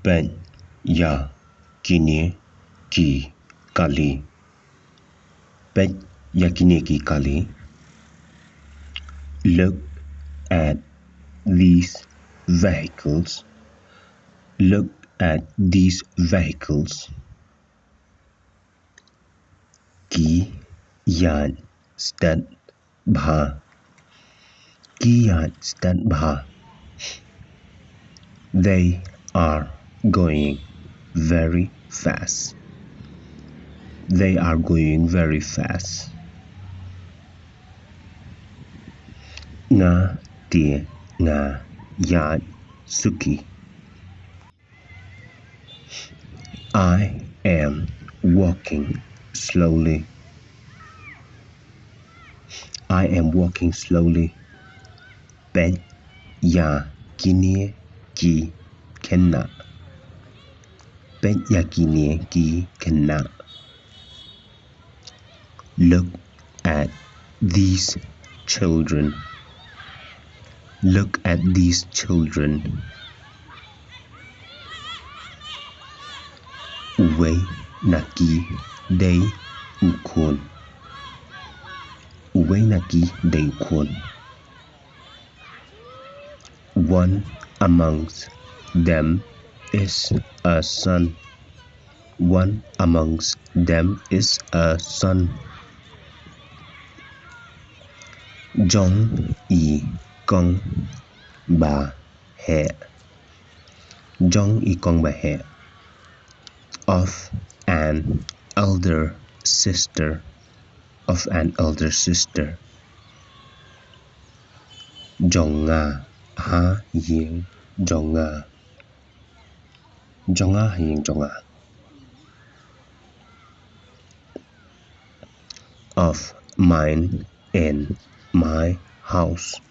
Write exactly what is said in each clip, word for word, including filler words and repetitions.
Peit ïa kine ki kali. Peit ïa kine ki kali. Look at these vehicles. Look at these vehicles. Ki ïaid stet bha. Ki ïaid stet bha. They are going very fast. They are going very fast. Nga te nga ïaid suki. I am walking slowly. I am walking slowly. Peit ïa kine ki khynnah. Peit ïa kine ki khynnah. Look at these children. Look at these children. Uwei na ki dei u khun. Uwei na ki dei u khun. One amongst them is a son. One amongst them is a son. Jong i kong ba heh. Jong i kong ba heh. Of an elder sister. Of an elder sister. Jong nga ha ïing jong nga. Jong nga ha ïing jong nga. Of mine in my house.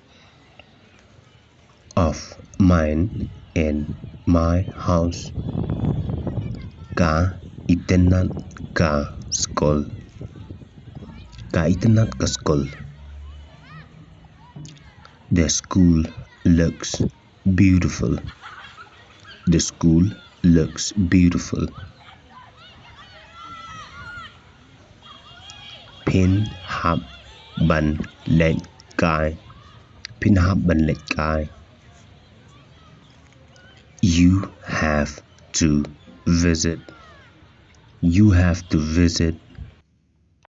Of mine in my house. Ka itynnad ka skul. Ka itynnad ka skul. The school looks beautiful. The school looks beautiful. Phin hap ban leit kai. Phin hap ban leit kai. You have to visit. You have to visit.